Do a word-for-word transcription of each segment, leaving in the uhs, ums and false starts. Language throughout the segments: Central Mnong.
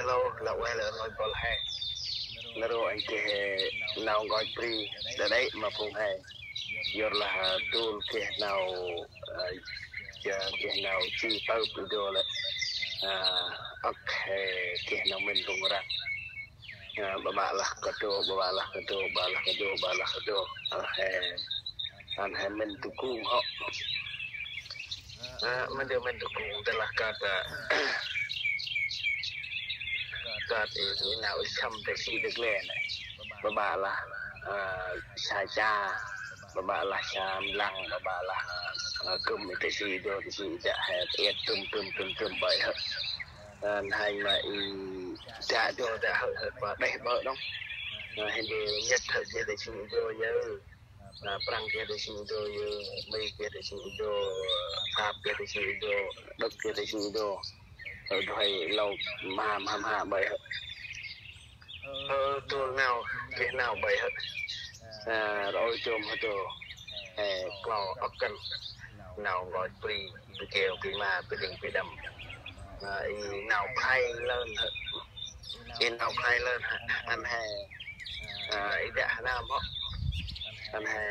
Lơ, lơ ueh lơ rngôch băl he. Nơh ro anh geh nau nkoch bri đa đê̆ ma phung he. Yorlah, a, dôl geh nau, a, geh nau ji tơp i dô lĕ. A, âk he geh nau mĭn rŭng răng. A, ƀaƀă lah kơ dô, ƀaƀă lah kơ dô, ƀaƀă lah kơ dô, ƀaƀă lah kơ dô. A, he, ăn he mĭn tu kung hŏ. A, mĭn dô mĭn tu kung tơ lah kơt, a, kơt i, i nau i săm tơ si dâk lĕ nê. Ƀaƀă lah, a, sa cha, ƀaƀă lah sa mlăng, ƀaƀă lah, a, kưm i tơ si dô, tơ si dă he, iăt tŭm, tŭm, tŭm, tŭm, ƀai hŏ. Ăn hanh ma i dă dô dă hŏ, hŏ, ƀa đeh ƀơ̆ đŏng. A, hên dê nhăt hŏ, dê tơ si dô yơ. A, Prăng geh tơ si dô yơ, Mi geh tơ si dô, Pháp geh tơ si dô, Đức geh tơ si dô. Ơ, dô hơi lôk mham, mham, mham ƀai hŏ. Ơ, dôl nau, geh nau ƀai hŏ. A, roi chôm hŏ dô. Ê, klô âk kăn. Nau nkoch bri, bi keo, bi ma, bi ling, bi đăm. A, i nau khlay lơn hŏ. I nau khlay lơn hŏ, ăn he. A, i dă hơnam hŏ. Ăn he,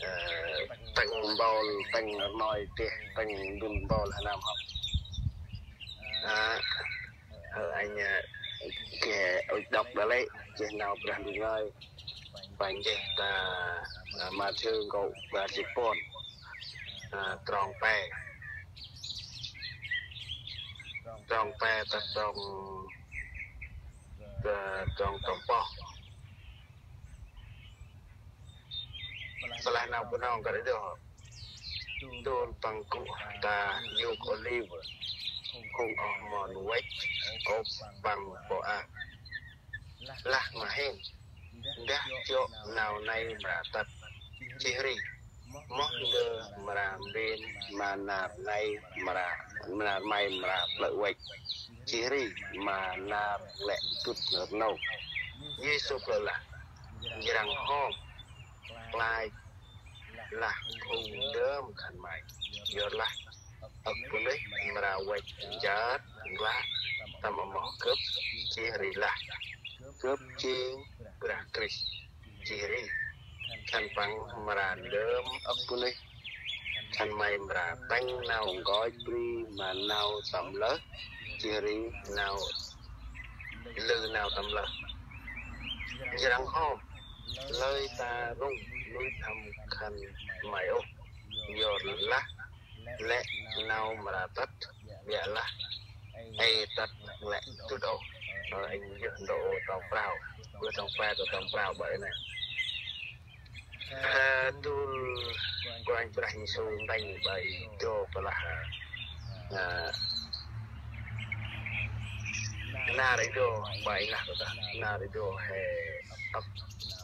a, tăng mpôl, tăng rnoi tih, tăng ndŭl mpôl hơnam hŏ. A, hơ anh, a, geh ŭch đŏk đă lĕ, geh nau Brah Ndu ngơi. Păng geh ta, a, Mathiơ nkô̆ bar jê̆t puăn. A, trong pe. Trong pe tât trong, a, trong, trong pơh. Salah nau Bunong kơt i dô. Dôl păng gŭ ta yôk ôlive. Khŭng oh mon văch ôp păng pô a. Lah ma hên. Ndah jŏ nau nây mra tât. Jêh ri moh ndơ mra mbên ma nar nây mra, nar may mra plơ̆ văch. Jêh ri ma nar lĕ dŭt rnôk. Yêsu plơ̆ lah. Njrăng hom. Klach lah phung ndơm khân may. Yorlah âk bunuyh mra văch njăt nglăk tâm amoh gâp jêh ri lah: Gâp jêng Brah Krist. Jêh ri khân păng mra ndơm âk bunuyh. Khân may mra tĭng nau nkoch bri ma nau tâm lơh, jêh ri nau lư nau tâm lơh. Njrăng hom, lơi ta rŭng nuih n'hâm khân may ôh. Yorlah lĕ nau mra tât, ƀiălah ê tât lĕ dŭt ôh. Ơ, anh yơh ndô trong prao, ƀư trong pe tơ trong prao ƀơi nê. He dôl Kôranh Brah Yêsu ntĭnh ƀơi dô pơ lah, a, nar i dô ƀơi lah kơ ta, nar i dô he âk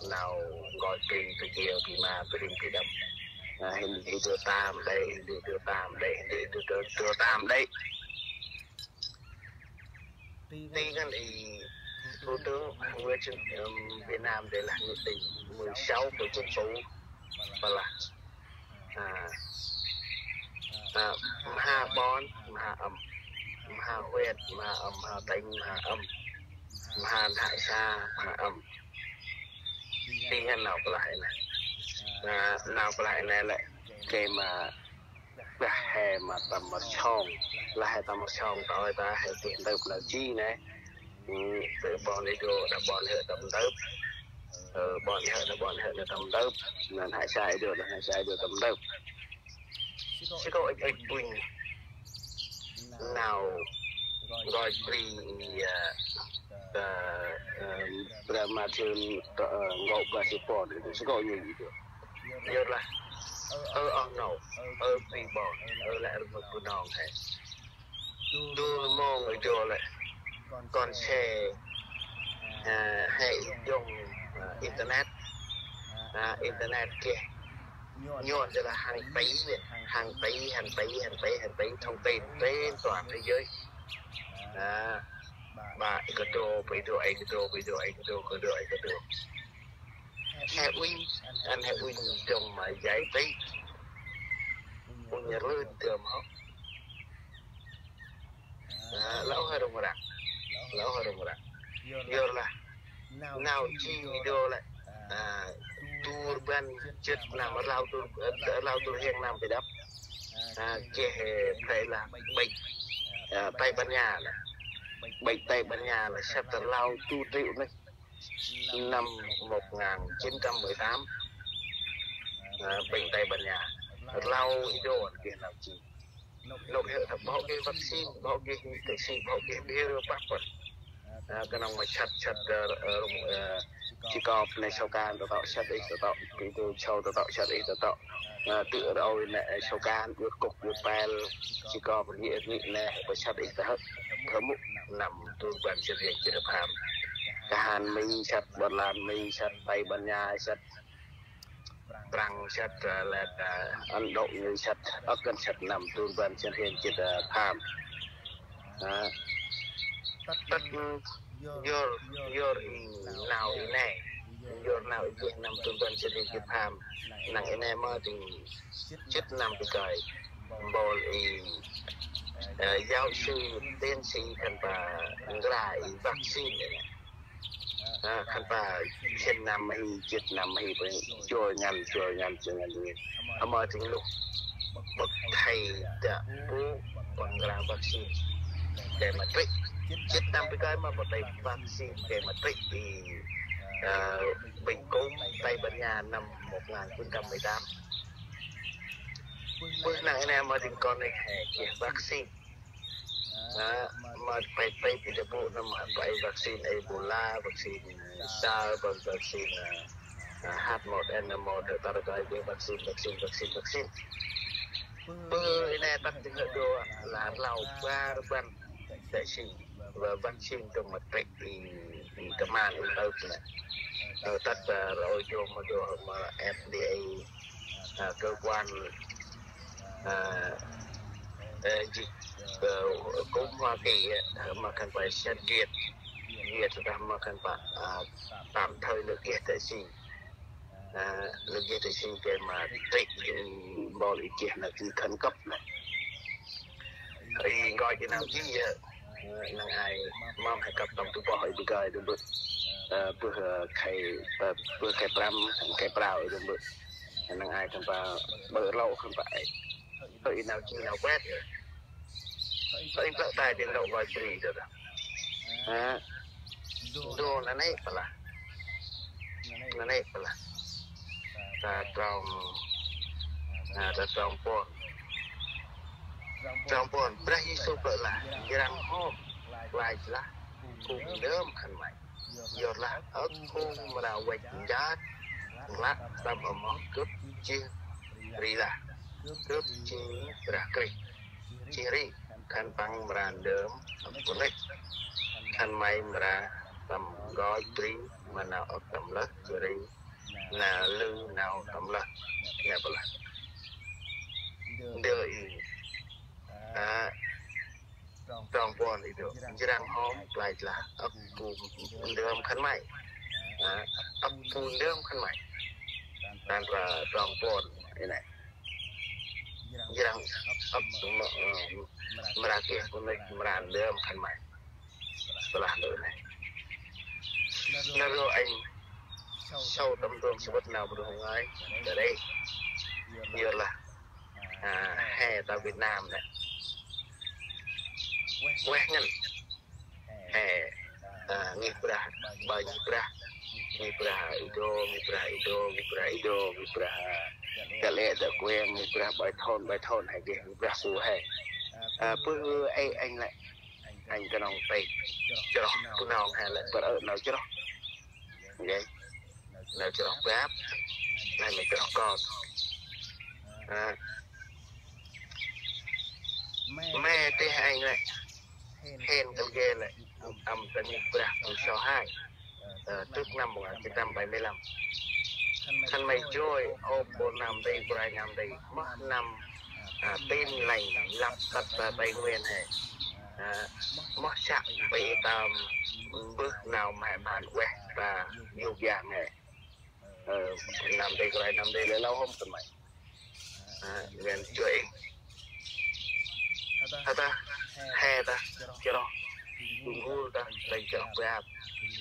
nau nkoch bri, bi keo, bi ma, bi ling, bi đăm. A, hên i dô tam đê̆, hên i dô tam đê̆, hên i dô, dô, dô tam đê̆. Ti ngăn i Thủ tướng Nguyễn Xuân, ừm, Việt Nam để là nghị định mười sáu của chính phủ và là, à, à, mha ƀon, mha ăm, mha huyện, mha ăm, mha tỉnh, mha ăm, mha nhaị sa, mha ăm. Ti ngăn nau plah i nê. À, nau plah i nê lĕ, kê ma Lah he ma tâm mât song, lah he tâm mât song ta ơi ta he geh ntơp nau ji nê. Ơ, ƀon i dô đah ƀon he tâm ntơp. Ơ, ƀon he đah ƀon he tâm ntơp. Nau nhaị sa i dô đah nhaị sa i dô tâm ntơp. Si kô ŭch ŭch bŭnh nau nkoch bri i, ơ, ơ, Brah Mathiơ, ơ, nkô̆ bar jê̆t puăn i dô. Si kô ŭch ŭch i dô. Yorlah ơ oh nô, ơ bri ƀon, ơ lĕ rmưk Bunong he. Dôl mông i dô lĕ kon se, a, he i dŏng, a, internet. A, internet geh. Nhuôn dơ lah hàng tỷ, hàng tỷ, hàng tỷ, hàng tỷ, hàng tỷ thông tin trên toàn thế giới. A, ƀa i kơ dô, ƀa i dô, ê kơ dô, ƀa i dô, ê kơ dô, ê kơ dô, ê kơ dô. He uănh, ăn he uănh dŏng ma giải trí. Uănh rlưn dơm hŏ. A, lŏ he rŭng răng. Lŏ hơ rŭng răng. Yorlah nau ji video lĕ, a, du rbăn jât năm, rlau du, rlau du rhiăng năm pi đăp. A, geh, a, phe lah bệnh, a, Tây Ban Nha lah. Bệnh Tây Ban Nha lah săt rlau du triệu nuyh. Năm một ngàn chín trăm mười tám. A, bệnh Tây Ban Nha. Rlau i đô geh nau ji. Nôk hơ ta bŏ geh vaccine, bŏ geh tê si, bŏ geh bia rơ păp păn. A, knŏng ma săt, săt, a, rŭng, a, ji kop nê sâu kan ta tŏ, săt ih ta tŏ, pi tu sâu ta tŏ, săt ih ta tŏ. A, tŭ roi nê sâu kan, iăt kŭk, iăt pel, ji kop rngih rngih nê, pa săt ih ta hơ, hơ mŭ, năm du rbăn jât rhiăng jât pham. Kahan Mi săt, ƀon lan Mi săt, Tây Ban Nha săt, Prăng săt, a, lĕ, a, Ấn Độ ngơi săt, âk ngăn săt năm du rbăn jât rhiăng jât, a, pham. A, tât yor, yor i nau i nê, yor nau i jêh năm du rbăn jât rhiăng jât pham. Năng i nê ma dâng jât năm pi kơi. Bol i, a, giáo sư, tiến sĩ khân păng ngra i vaccine i nê. A, khân păng jât năm hi, jât năm hi, păng joi ngăn, joi ngăn, joi ngăn. Ama dâng lôh bơh thei dak bu păng ngra vaccine. Gay ma trêk. Jât năm pi kơi ma bơh thei vaccine, gay ma trêk i, a, bệnh cúm Tây Ban Nha năm một ngàn chín trăm mười tám. Bơh năng i nê ma dâng kon i he geh vaccine. A, ma pe pe pi đa bu năm pe vaccine Ebola, vaccine SARS, vaccine, a, a, H một N một, đa đa đa geh vaccine, vaccine, vaccine, vaccine. Bơh i nê tât dâng hơ đô lah rlau bar rbăn tê si, và vaccine dâng ma trêk i, i kman i tơp nê. Ơ, tât, a, roi đô ma đô ma F D A, a, cơ quan, a, a, dịch, a, cúm Hoa Kỳ, a, ma khân păng xét duyệt, duyệt đah ma khân păng, a, tạm thời lơ geh tê si. A, lơ geh tê si gay ma trêk i bol i geh nau ji khẩn cấp nê. I ngơi i nau ji, a, năng ai mâm he kăp tâm tu boh i bơh gay đơ bơh. A, bơh, a, khay, a, bơh khay prăm, khay prao i đơ bơh. Năng ai khân păng bơh lŏ khân păng ai. Hơi i nau ji nau kuet. Hơi i plơ̆ tay dâng lŏ gay bri đơ đơ. A, đô nanê̆ păng lah. Nanê̆ păng lah. Ta trong, a, ta trong puăn. Trong puăn, Brah Yêsu plơ̆ lah, njrăng hom, klach lah, phung ndơm khân may. Yorlah âk phung mra văch njat, nglăk tâm amoh Gâp jêh ri lah. Gâp jêng Brah Krist. Jêh ri khân păng mra ndơm âk bunuyh. Khân may mra tâm nkoch bri ma nau âk tâm lơh, jêh ri nau lư nau tâm lơh. Nê păng lah. Ndơ i. A, trong puăn i đô. Njrăng hom klach lah âk phung ndơm khân may. A, âk phung ndơm khân may. Đah trong puăn i nê. Njrăng âk, ơ, mra geh bunuyh mra ndơm khân may. Salah ndơ i nê. Nơh rô anh sâu tâm trôm sŭt nau bu ngơi. Đơ đê. Yorlah, a, he ta Việt Nam nê. Ueh ngăn. He, a, ngih brah, ƀa ngih brah. Ngih brah i đô, ngih brah i đô, ngih brah i đô, ngih brah, a, Kăl E Đa Kueng, ngih brah ƀai thôn, ƀai thôn, he geh ngih brah ku he. A, bơh ê anh lĕ. Anh knŏng pe chroh Bunong he lĕ, bơh ơ nau chroh. Nê. Nau chroh bap, nê nau chroh kon. A. Mê̆ tih anh lĕ. Hên kăl geh lĕ. Ăm ta ngih brah bu so hai. Ơ, trước năm một ngàn chín trăm bảy mươi lăm. Khân may joi ôp ƀon Nam Tây, kôranh Nam Tây. Moh năm, a, Tin Lành lăp tât ta Tây Nguyên he. A, moh săk pe tâm bơh nau may mham ueh ta yôk yang he. Ơ, Nam Tây, kôranh Nam Tây lĕ lâo hôm khân may. A, ngăn joi. Hơ ta, he ta, chroh. Ngul ta, lĕ chroh bap.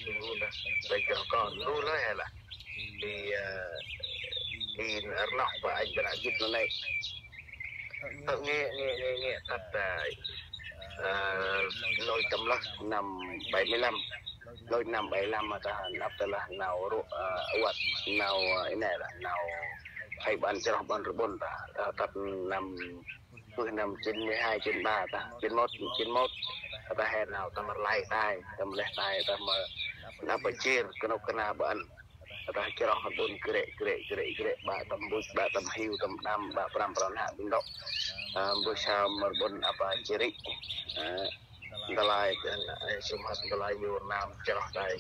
Ngul ta, lĕ chroh kon. Ngul lơi he lah. Di, ơ, di rnoh ba ach bra gĭt nô nê. Hơ, nghe, nghe, nghe, nghe, tât, ơ, ơ, lôi tâm lơh năm bảy mươi lăm. Lôi năm bảy mươi lăm ta, nđâp ta lah nau rŭ, ơ, uăt, nau, ơ, i nê lah, nau hay ƀăn chroh ƀăn rƀŭn ta, ơ, tât năm Ui, năm chín mươi hai, chín ba ta, chín mốt, chín mốt. Ta he nau tâm rlai tay, tâm leh tay, tâm, ơ, nđâp ba jêr, knôk kna ƀăn. Ta chroh ƀŭn krê, krê, krê, krê, ba tâm mbŭch, ba tâm hiu, tâm đăm, ba prăm prao năk, ƀŭn đŏk. Ơ, mbŭch sa mâr ƀŭn apa jêr ri. Ơ, Ndalai, ơ, sum hăt ndalai yor nam chroh tay.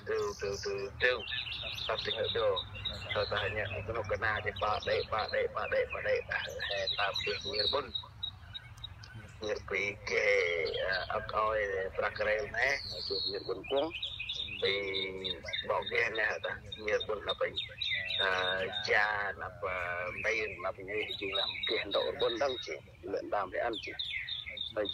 Têu, têu, têu, têu. Tât tĭng hơ đô. Tât ta nhă, knôk kna di pa đê, pa đê, pa đê, pa đê. He tam bih mir ƀŭn. Mir pi ke, ơ, ăk ôi, prăk rel nê. Mir ƀŭn kuŏng. Pi bok geh nê ta. Mir ƀŭn năp pi. Ơ, ja, năp, ơ, mbir, năp ngih, jing lah geh ndô ƀŭn đăng jêng. Lĕ ndam he ăn jêng.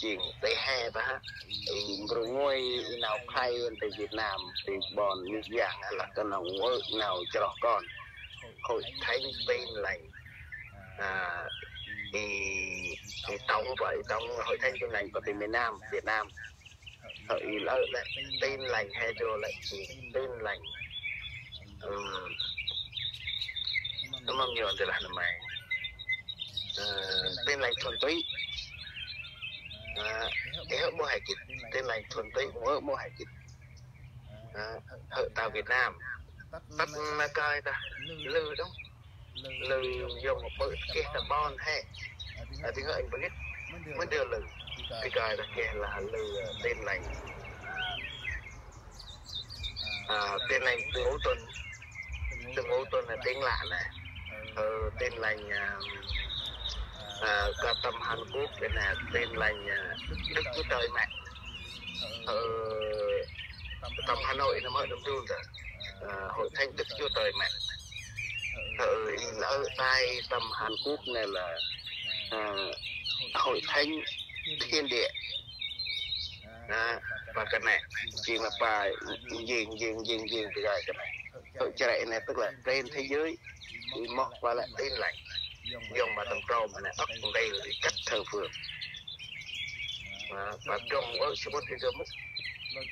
Jêng, tê he ta hă. Ê, mbrô nguay, ê nau khlay, tê Việt Nam, tê ƀon, Mĭt Yang, lah ta nau ngơi, nau chroh kon. Hội Thánh Tin Lành. À, ê, ê tông, và ê tông Hội Thánh Tin Lành, và tê miền Nam, Việt Nam. Hơ, i lơ lĕ, Tin Lành he dô lĕ, Tin Lành. Ơ, tâm mâm nhôn tê lah nơm may. Ơ, Tin Lành thuần túy. Ơ, ê hơ mô he gĭt, Tin Lành thuần túy, hơ mô he gĭt. Ơ, hơ ta Việt Nam. Tât ma kơi ta, lư đŏng. Lư yong ma pơ̆ keh ta ƀon he. Ơ, tĭng hơ anh bơgĭt. Mơ ndơ lư. Tĭng kơi ta keh lah lư, ơ, Tin Lành. Ơ, Tin Lành Tuyên Ngôn Tuần. Tuyên Ngôn Tuần là Tin Lành nè. Ơ, Tin Lành, ơ, ơ, kơ tâm Hàn Quốc nè, Tin Lành, ơ, Đức Chúa Trời Mẹ. Ơ, tâm Hà Nội nè, mơ nâm dun ta. Ơ, Hội Thánh Đức Chúa Trời Mẹ. Ơ, i lơ tay tâm Hàn Quốc nè là, ơ, Hội Thánh Thiên Địa. Ơ, và cái này, jêng ma pa, jêng, jêng, jêng, jêng, cái này. Hội Thánh này tức là trên thế giới, i moh pa lĕ Tin Lành. Yong ma tâm trôm nè, ăk ndrel i kăt thờ phượng. Ơ, và trong ơi, sum ƀŭt i dô mŭk.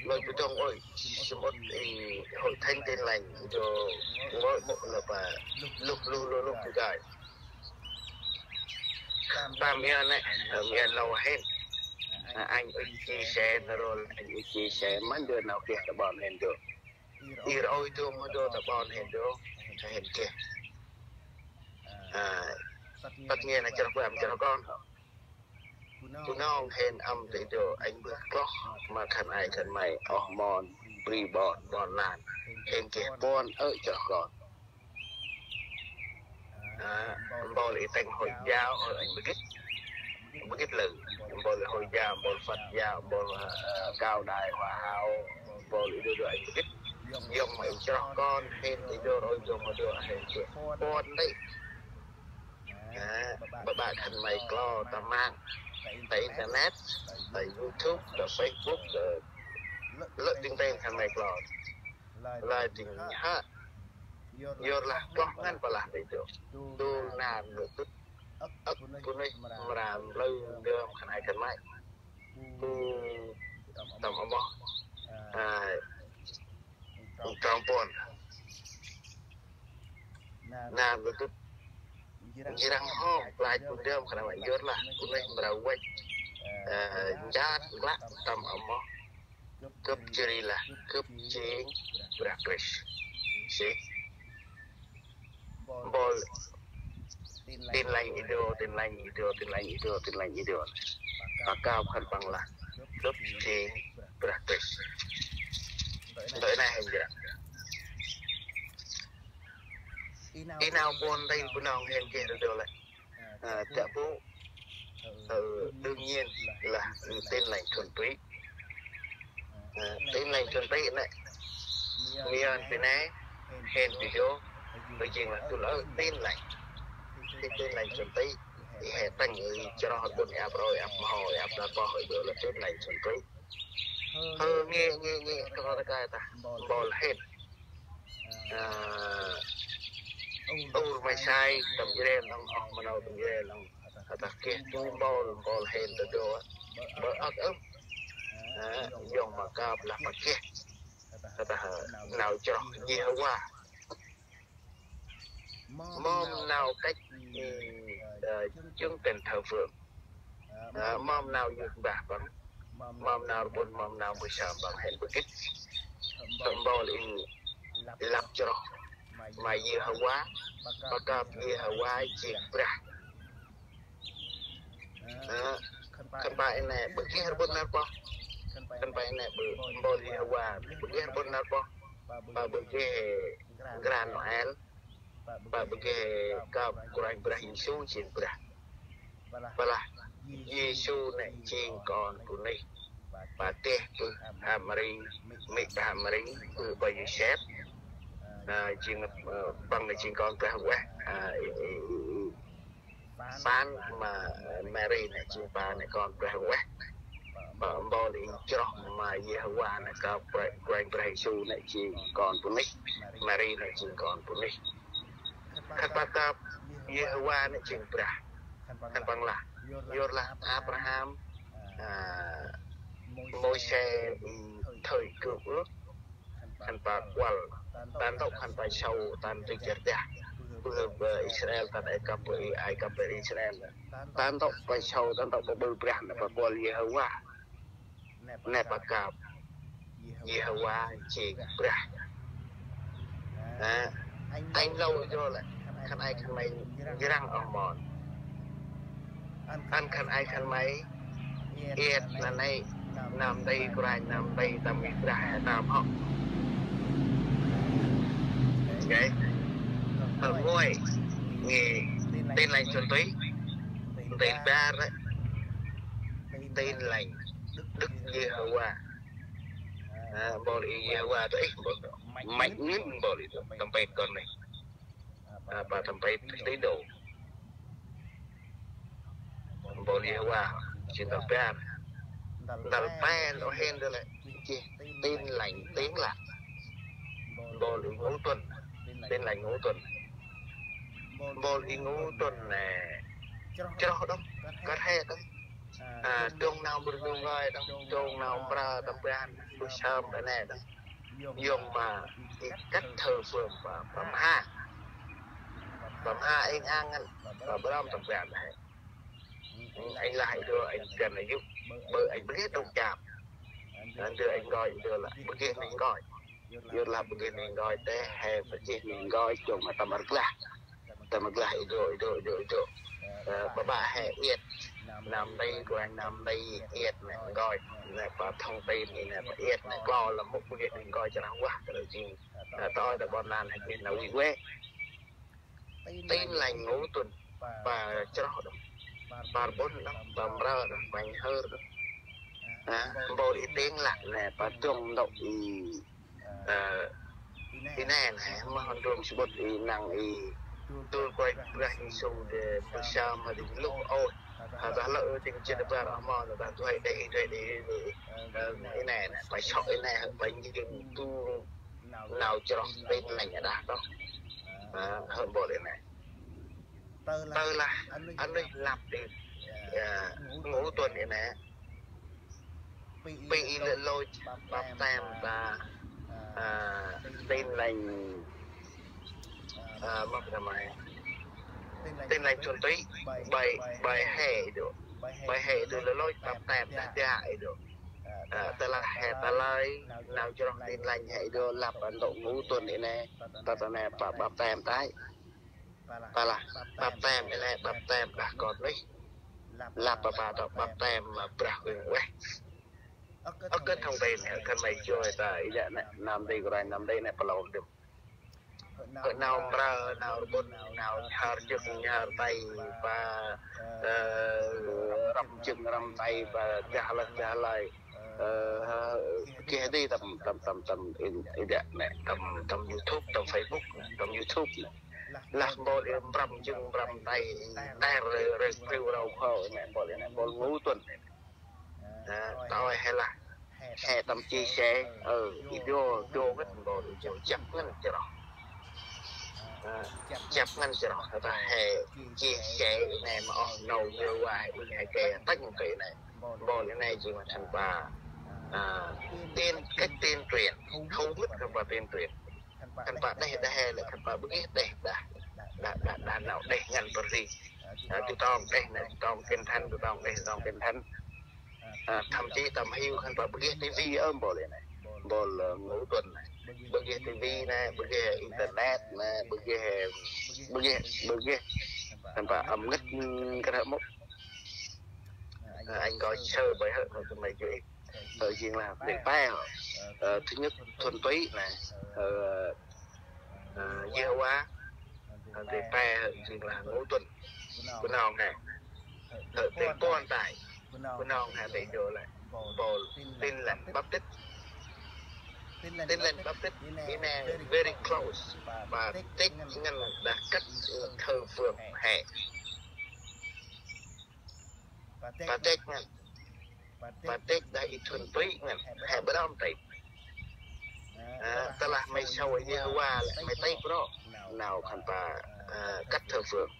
Lơi bu trong ơi, sum ƀŭt i Hội Thánh Tin Lành, i dô ngơi mŭk lơ pa, lŭk, lŭk, lŭk, lŭk, bu gai. Ba miên nê, ơ, miên lô hên. Ơ, anh ơi chia sẻ, nơ rôl anh ơi chia sẻ, mơ ndơ nau keh ta ƀon hên dô. Ir ôi dô mơ dô ta ƀon hên dô. Hên keh. Ơ, tât miên nê chroh ƀam chroh kon. Bunong hên ăm tê dô, anh bơh kloh, ma khân ay khân may, oh mon, bri ƀon, ƀon lan. Hên keh ƀon, ơ, chroh kon. Ơ, mpôl i têng Hồi giáo, ơ, anh bơgĭt. Bơgĭt lư. Mpôl Hồi giáo, mpôl Phật giáo, mpôl, ơ, ơ, Cao Đài, Hòa Hảo, mpôl i dô dô anh bơgĭt. Yong ma i chroh kon, hên i dô, ôi dô ma dô, hên keh ƀon tê. Ơ, ba ba khân may klo ta mang. Ta internet, ta YouTube, ta Facebook, ta lơ tĭng têng khân may klo. Lơi tĭng hă. Yor lah kloh ngăn pa lah tê dô. Dôl nar nơ tŭt. Ăk bunuyh mra mlư ndơm khân ay khân may. Bu tâm amoh. Ơ, trong puăn. Nar nơ tŭt. Njrăng hŏm, plach bu ndơm khân ay khân may yor lah. Bunuyh mra văch. Ơ, njat nglăk tâm amoh. Gâp jêh ri lah, gâp jêng Brah Krist. Sih. Mpôl Tin Lành i dô, Tin Lành i dô, Tin Lành i dô, Tin Lành i dô. Pa kâp khân păng lah, gâp jêng Brah Krist. Ntŭk i nê hên jrăng. I nau ƀon tê Bunong hên keh dô dô lĕ. Ơ, tă bu, ơ, đương nhiên là Tin Lành thuần túy. Ơ, Tin Lành thuần túy nê, miên pi nê, hên pi dô, pi jêng lah tu lơ Tin Lành. Thì Tin Lành thuần túy, thì he tăng i chroh ƀŭn ăp roi, ăp mhô, ăp đa poh, i dô là Tin Lành thuần túy. Hơ, nghe nghe nghe, kơt nđa kơi ta, mpôl hên. Ur ma sai tâm Israel đŏng, oh ma nau tâm Israel đŏng. Kơt ta geh du mpôl, mpôl hên ta dô. Bơ âk ơm. Yŏng ma kơp lah pă geh. Kơt ta nau chroh Yêhôva. Mâm nau kăch, ơ, chứng tên thờ phượng. Ơ, mâm nau yơk mbah păng. Mâm nau rbŭn, mâm nau mbơh sơm păng hên bơh gĭt. Tâm mpôl i lăp chroh ma Yêhôva, pă kơp Yêhôva jêng Brah. Ơ, khân pă i nê bơh geh rbŭn nar pơh. Khân pă i nê bơh mpôl Yêhôva bơh geh rbŭn nar pơh. Pă bơh geh Grand Noel. Pă bơh geh kơp Kôranh Brah Yêsu jêng Brah. Pă lah Yêsu nê jêng kon bunuyh. Pă geh bơh ha Mari, mê̆ bơh ha Mari, bơh bơ̆ Yôsep. Ơ, jêng, ơ, păng nê jêng kon Brah Huêng Ueh. Ơ, i, i, i, i. Păng ma, ơ, Mari nê jêng păng nê kon Brah Huêng Ueh. Pă mpôl i chroh ma Yêhôva nê kơp Kôranh, Kôranh Brah Yêsu nê jêng kon bunuyh. Mari nê jêng kon bunuyh. Khân pă kơp Yêhôva nê jêng Brah. Khân păng lah, yorlah Abraham, ơ, Môsê, ơ, thời cựu ước. Khân pă kuăl, ta ntŭk khân pă sau, ta ntŭk jêr dah. Bơh, bơh Israel, ta Ai Cập, bơh Ai Cập, bơh Israel. Ta ntŭk pă sau, ta ntŭk pă bơh Brah, nê pă kuăl Yêhôva. Nê pă kơp Yêhôva jêng Brah. Ơ, anh lâu rồi lĕ, khân ay khân may njrăng oh mon. Ăn khân ay khân may iăt nanê̆, nơm nti kôranh, nơm nti tâm Brah he tâm hŏ. Ok. Hơ nguay, nghe Tin Lành Thuần Túy, Tin Bar, Tin Lành Đức Giê-hô-va. Ơ, mpôl i Yêhôva ta ih, mpôl ta. Măch ngăn mpôl i ta, tâm pet kon nê. Ơ, pă tâm pet tín đồ. Mpôl Yêhôva, jêng tal bar. Tal pe, oh hên dơ lĕ, jêh Tin Lành Tiếng Lành. Mpôl i ngũ tuần, Tin Lành ngũ tuần. Mpôl i ngũ tuần nê chroh đŏng, kơt he đŏng. Ơ, dŏng nau mrơ nau ngơi đŏng, dŏng nau mrơ tâm ban, bơh sơm ta nê đŏng. Yŏng ma i kăt thơ phơm pă, pă mha. Pă mha êng ang ngăn, pă brăm tâm ban he. Anh lah i dô, anh găn a yŭ. Bơ anh bơh geh dôk cham. Ndơ anh ngơi i dô lah bơh geh nê ngơi. Yorlah bơh geh nê ngơi tê, he bơh geh nê ngơi, chông ma tâm rglah. Tâm rglah i dô, i dô, i dô, i dô. Ơ, pă pă he iăt. Nơm nti, kôranh nơm nti iăt nê ngơi. Nê pă thông tin i nê pă iăt nê klô lah mŭk bơh geh nê ngơi chroh vah, kơ jêng. Ơ, tơl ta ƀon lan he geh nau i vê. Tin Lành ngũ tuần, pă chroh đŏng, pă rbŭn đŏng, pă mrơ đŏng, pă nhhơr đŏng. Ơ, mpôl i Tiếng Lành nê, pă dŏng ntŭk i, ơ, i nê nê, ma hŏ ndrôm sƀŭt i năng i, dôl Kôranh Brah Yêsu đê bơh sơm ma đĭ lŭ ôh. Hơ, ta lơ dâng jê̆t bar oh mon, ta duay đê, duay đê, ơ, i nê nê, pă sŏ i nê, pă njêng du nau chroh Tin Lành đah đŏng. Ơ, hơ mpôl i nê. Tơ lah, anŭn lăp i, ơ, ngũ tuần i nê. Pi i lĕ lôch baptem ta, ơ, Tin Lành, ơ, mâp ta may. Tin Lành Thuần Túy, bai, bai he i dô. Bai he i dô lĕ lôch baptem ta dak i dô. Ơ, tơ lah he ta lơi, nau chroh Tin Lành he i dô lăp ntŭk ngũ tuần i nê. Tơ ta nê pă baptem tay. Pă lah, baptem i nê, baptem đah kon nuyh. Lăp pă pă ta baptem ma Brah Huêng Ueh. Ơ, kơt thông tin, khân may joi ta, i dă nê, nơm nti kôranh nơm nti nê pă lŏ dŭm. Hơ nau mprơ, nau rbŭn, nau nhhơr jŏk nhhơr tay, pă, ơ, răm jŏk răm tay, pă gah lơi, gah lơi. Ơ, hơ, geh dih tâm, tâm, tâm, tâm, i, i dă nê, tâm, tâm YouTube, tâm Facebook, tâm YouTube nê. Lah mpôl i mprăm jŏk mprăm tay, i ter rê, rê, priu rau khô nê, mpôl i nê, mpôl ngũ tuần. Ơ, ta ơi he lah. He tâm chia sẻ, ơ, video, video ngăn bol, video chụp ngăn chroh. Chụp ngăn chroh, ta he chia sẻ nê ma oh nô yơ wa, he kê tăng kê nê. Bol nê jêng ma khân pă, à, tiên, cách tiên truyền, không biết khân pă tiên truyền. Khân pă đeh đah he lĕ khân pă bơh geh đeh đah, đah, đah, đah nau đeh ngăn bơh ri. À, tu tong đeh nê, tu tong kinh thánh, tu tong đeh, tu tong kinh thánh. À, thậm chí tâm hiu khân pă bơh geh tivi ơm bol nê. Bol, ờ, ngũ tuần nê. Bơh geh tivi nê, bơh geh internet nê, bơh geh, bơh geh, bơh geh. Khân pă ơm ngăt, ưm, kơt mŭk. Ờ, anh coi sơ bởi hơ, hơ, tụi mày chưa ít. Hơ, jêng lah, để pe hơ. Ờ, thứ nhất, thuần túy nê. Ờ, ờ, Yêhôva. Hơ, để pe hơ, jêng lah ngũ tuần. Bunong nê. Hơ, để quan tài. Bunong nê, để vô lại. Bol, Tin Lành Baptist. Tin Lành Baptist, i nê very close. Và Tết ngăn đah kăt thờ phượng he. Và Tết ngăn. Và Tết đah i thuần túy ngăn. He bơh đom tây. À, tơ lah may sau Yêhôva lĕ may tây pro. Nau khân pă, à, kăt thờ phượng.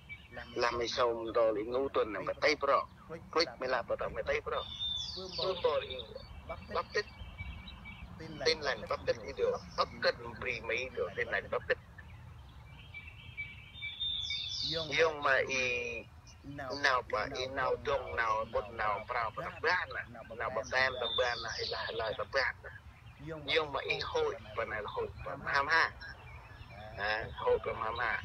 Lah may sau dol i ngũ tuần nê may tây pro. Klik may lah bắt đầu may tây pro. Bơh bol i Baptist. Tin Lành Baptist i dô. Baptist bri Mỹ dô Tin Lành Baptist. Yông ma i nau pă, i nau dŏng, nau bŭt, nau prao pă tâm ban nê. Nau baptem tâm ban nê, i lah, i lah tâm ban nê. Yông ma i hội pă nê, hội pă mham ha. À, hội pă mham ha.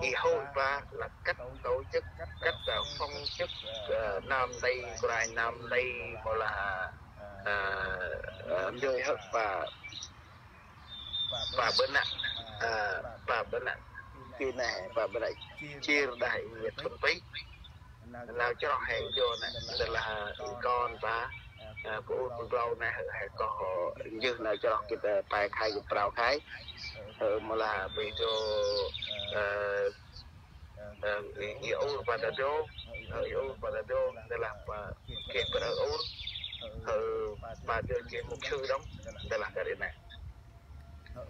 I hội pă là cách tổ chức, cách, ờ, phong chức, ờ, năm đây, kôranh năm đây, mâu lah, ờ, ờ, dơi hơ̆ pă, pă bơh nă, ờ, pă bơh nă. Ki nê, pă bơh nă. Chia đah i thuần túy. Nau chroh he dô nê, nê lah i kon pă, à, bu bu blau nê, he koh jêh nau chroh gĭt, à, pe khay gĭt prao khay. Hơ, mâu lah video, ờ, ờ, i, i ur pă ta dô, hơ, i ur pă ta dô, nê lah pă, geh pă ur, hơ, pă dô geh mục sư đŏng, nê lah kơt i nê.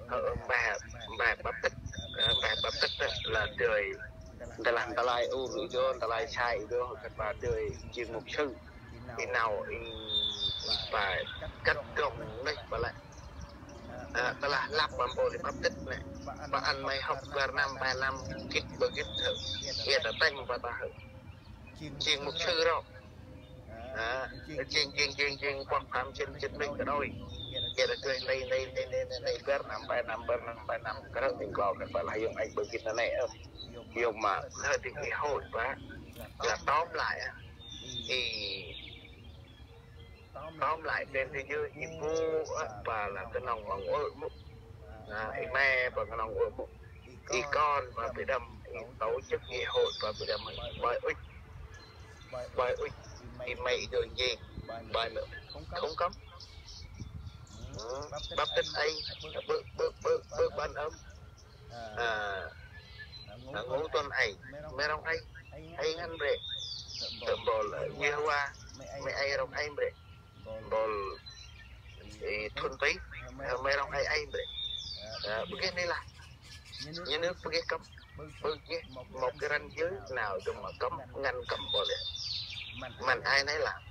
Hơ, mba, mba Baptist, ơ, mba Baptist lah dơi. Nê lah ntơlơi ur i dô, ntơlơi sai i dô, khân pă dơi jêng mục sư. I nau i pă kăt dŏng nê pă lĕ. Ơ, tơ lah lăp ma bol i Baptist nê. Pă ăn may hŏk bar năm, pe năm, gĭt bơh gĭt hơ. Ia ta têng pă ta hơ. Jêng mục sư ro. À, jêng, jêng, jêng, jêng, pơh pham jêng, jêng, mĭn kơ đôi. Ia ta dơi nê, nê, nê, bar năm, pe năm, bar năm, pe năm. Kơt nê, jêng klô, khân pă lah yông anh bơh gĭt nê, ơ. Yông ma, hơ, dâng i hội pă. Là tóm lại, à. I Tóm lại, trên thế giới, i bu, ơ, pă lah knŏng mong ơ mŭk. À, i me pă knŏng ơ mŭk. I kon pă bi đăm, i tổ chức, i hội pă bi đăm. Bai ŭch. Bai ŭch. I me i dô jêng. Bai mơ. Không cấm. Baptist ai. Bơh, bơh, bơh, bơh ban ơm. À, ngũ tuần ai. May rŏng ai. Ai ngăn bre. Tơm bol, Yêhôva. May ai rŏng ai bre. Bol, i thuần túy, ơ, may rŏng ai ai bre. Ơ, bơh geh nê lah. Nhà nước bơh geh cấm, bơh geh một cái ranh giới nào dô ma cấm, ngăn cấm bol lĕ. Măn ai nê lah.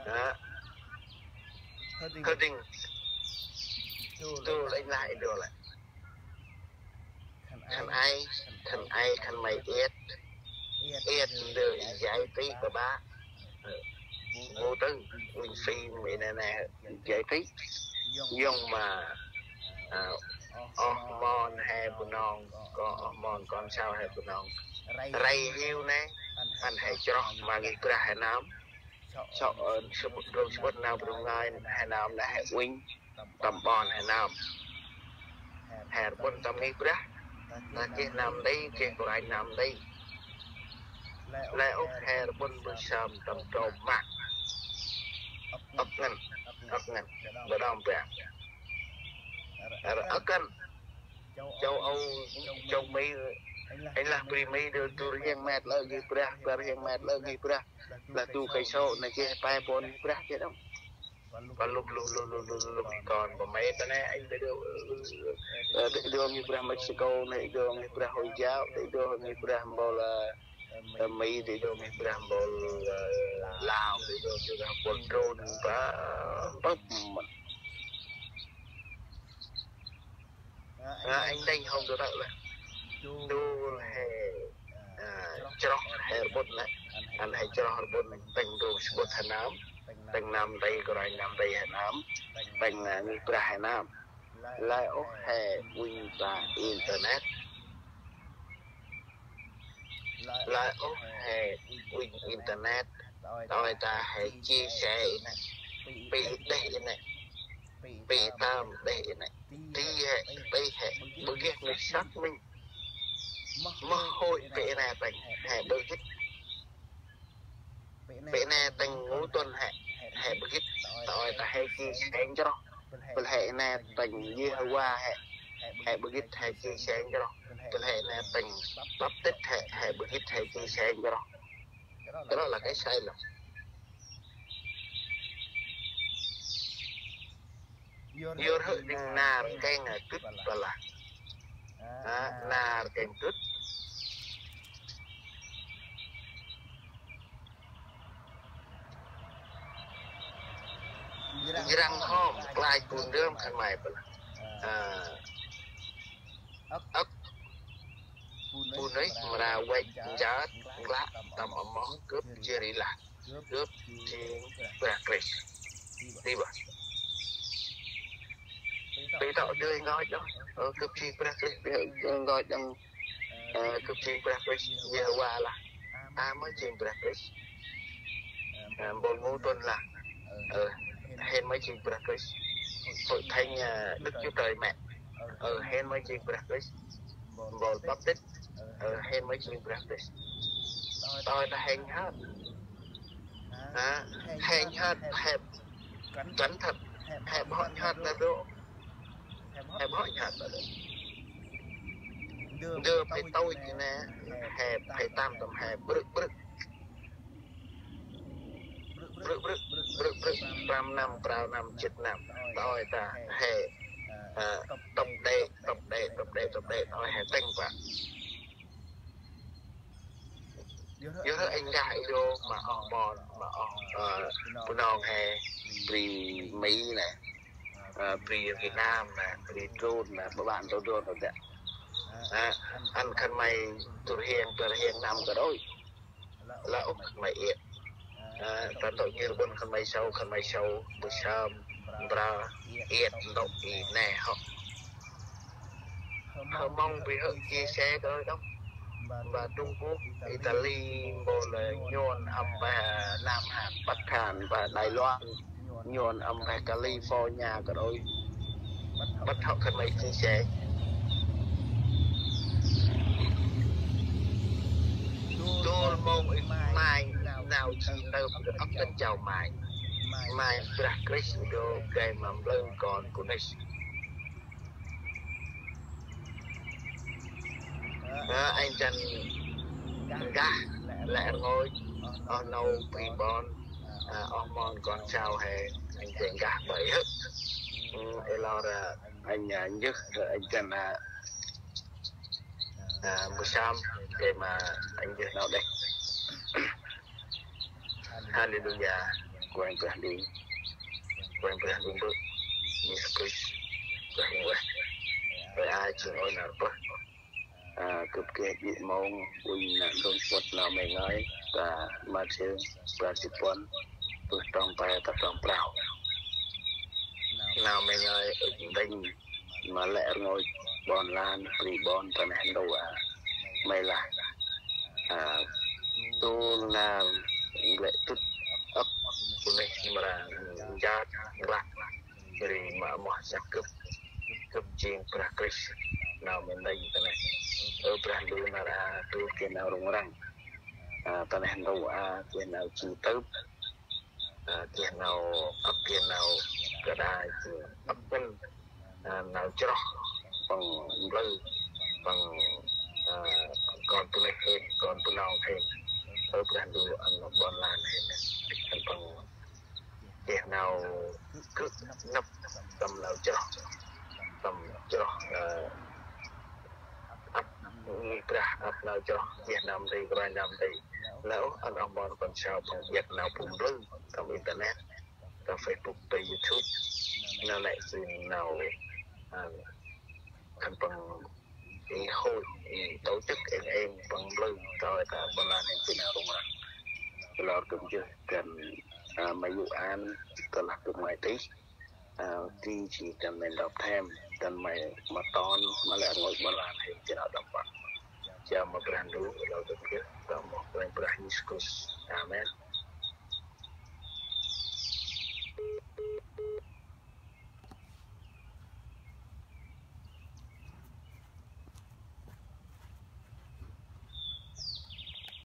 Đó. Hơ dâng. Tu lĕ lah i dô lĕ. Khân ay, khân ay, khân may iăt. Iăt ndơ i giải trí ba ba. Ơ. Vô tư, Quỳnh Phi, mẹ nè nè, giải trí. Yông ma, à, oh mon he Bunong, kon oh mon kon sau he Bunong. Rei hiu nê, ăn he chroh ma ngih brah he nơm. Sŏ, ơ, sămƀŭt, drông sămƀŭt nau Bunong ngai, he nơm nê he uănh. Tâm ƀon he nơm. He rbŭn tâm ngih brah. Ta geh nơm nti, geh kôranh nơm nti. Lĕ ôh he rbŭn mbơh sơm tâm trôm mă. Âk ngăn, âk ngăn. Bơh đom bang. Âk ngăn. Châu Âu, châu Mỹ, Anh lah bri Mi dơ du rhiăng met lơ gih brah, ba rhiăng met lơ gih brah. Lah du khay sô na geh pe pôn gih brah geh đŏng. Ba lŭp lŭp lŭp lŭp lŭp lŭp kon ba Mi ta nê, anh ta dơ, ơ, ta dơ gih brah Mexico nê, ta dơ gih brah Hồi giáo, ta dơ gih brah mbôl, ơ, Mi, ta dơ gih brah mbôl, ơ, Lao, ta dơ gih brah mbôl Drôn, ba, ba, mĭn. Ơ, anh đêng hông dơ đăo lah. Dôl he, ơ, chroh he rbŭt lah. Ăn he chroh rbŭt, tĭng dôl sbŭt he nơm. Tĭng nơm đêng, kôranh nơm đêng he nơm. Tĭng, ơ, gih brah he nơm. Lơi ôh he uănh ta internet. Lơi ôh he uănh internet. Tơl ta he chia sẻ i nê. Pi đeh i nê. Pi tơm đeh i nê. Ti he, pi he. Bơ geh nuyh xác minh. Moh hôi pi nê tĭng he bơ gĭt. Pi nê tĭng ngô tuần he, he bơ gĭt. Tơl ta he chia sẻ chroh. Bơ he nê tĭng Yêhôva he, he bơ gĭt he chia sẻ chroh. Bơ he nê tĭng baptist he, he bơ gĭt he chia sẻ chroh. Cái đó là cái sai lầm. Yor hơ ding nar keng tŭt ba lah. Ha, nar keng tŭt. Njrăng hom, klach bun dơm khân may ba lah. Ha. Âk. Bun nuyh mra văch njat, nglă, tâm amoh, gâp jêh ri lah. Gâp jêng Brah Krist. Di bah. Pi tŏ dơi ngơi đŏng. Ơ, gâp jêng Brah Krist, dơi ngơi đŏng. Ơ, gâp jêng Brah Krist, Yêhôva lah. Ta mơ jêng Brah Krist. Ơ, mbôl ngô tuần lah. Ơ, hên mơ jêng Brah Krist. Hội thánh, ơ, Đức Chúa Trời Mẹ. Ơ, hên mơ jêng Brah Krist. Mbôl baptist. Ơ, hên mơ jêng Brah Krist. Tơl ta hên hơt. Ha, hên hơt, he kăn thât, he bhŏ hơt na dô. He bhŏ hơt na dô. Ndơ phe tôch nê, he phe tăm tăm he brư̆ brư̆. Brư̆ brư̆, brư̆ brư̆, prăm năm, prao năm, jât năm. Tơl ta he, ơ, tŭp đê, tŭp đê, tŭp đê, tŭp đê, tơl he tĭng pă. Yor hơ anh gah i dô ma oh mon, ma oh, ơ, Bunong he, bri Mi nê, ơ, bri Việt Nam nê, bri Drôn nê, ba ban tô Drôn nê. Ơ, ăn khân may du rhiăng, du rhiăng năm kơ đôi. Lah ôh khân may iăt. Ơ, ta ntŭk nhir bun khân may sau, khân may sau, bu sơm, mbra, iăt ntŭk i nê hŏ. Hơ mong bri hơ chia sẻ kơ đôi đŏng. Ba Trung Quốc, Italy, mbôl Nhôn, ăm ba Nam Hàn, Bắc Hàn, ba Đài Loan, Nhôn, ăm ba California kơ đôi. Bât hŏ khân may chia sẻ. Dôl mông i mai nau chi tơm ăp tăn chau mai. Mai Brah Krist dô gay ma mblơ kon bunuyh. Ơ, anh chăn gah lĕ rngôch, oh nô bri ƀon, ơ, oh mon kon sau he, anh chăn gah bai hơ. Ơ, ê lor, ơ, anh, ơ, njơh, ơ, anh chăn, ơ, ơ, bu sơm, gay ma anh njơh nau đêk. Haleluya. Kôranh Brah Ndu. Kôranh Brah Ndu Mbơ̆. Yêsu Krist. Brah Huêng Ueh. Ơi a jêng ôi nar pơh. A, gâp geh jê̆ mông uănh nơm dŭng pŭt nau May ngơi. Ta Mathiơ, prao jê̆t puăn. Pơh trong pe ta trong prao. Nau May ngơi ŭch đêng ma lĕ rngôch ƀon lan, bri ƀon ta neh ntu a. May lah. A, dôl nar nglĕ tŭt ăp bunuyh mra njat nglăk. Ri ma amoh săk gâp. Gâp jêng Brah Krist. Nau May nênh ta neh. Ơ Brah Ndu nar a dôl geh nau rŭng răng. A, ta neh ntu a geh nau jêng tưp. Ơ, geh nau ăp, geh nau kơt a, geh ăp ngăn, ơ, nau chroh, păng mblơ, păng Kon Bunong hên, kon Bunong hên, ơ Brah Ndu, ăn ƀon lan hên, ăn păng geh nau gâp năp tâm nau chroh, tâm chroh ăp ngih Brah, ăp nau chroh, geh nau nti, kôranh nau nti. Nau ăn oh mon kon sau păng iăt nau bu mblư tâm internet, tâm Facebook, tâm YouTube. Nau nây jêng nau ăn păng ê hôi, ê tổ chức, ê, ê păng mblư, tơlah ta ƀon lan hên jêng nau rŭng răng. Lor gâp jêh dăn, a, ma yô̆ an, tơlah gâp ngơi tih, a, ti jêng dăn may ndrăp thêm, dăn may ma ton, ma lĕ rngôch ƀon lan hên jêng nau đăp ƀă. Jao ma Brah Ndu, lor gâp jêh, ta moh Kôranh Brah Yêsu Krist. Amen.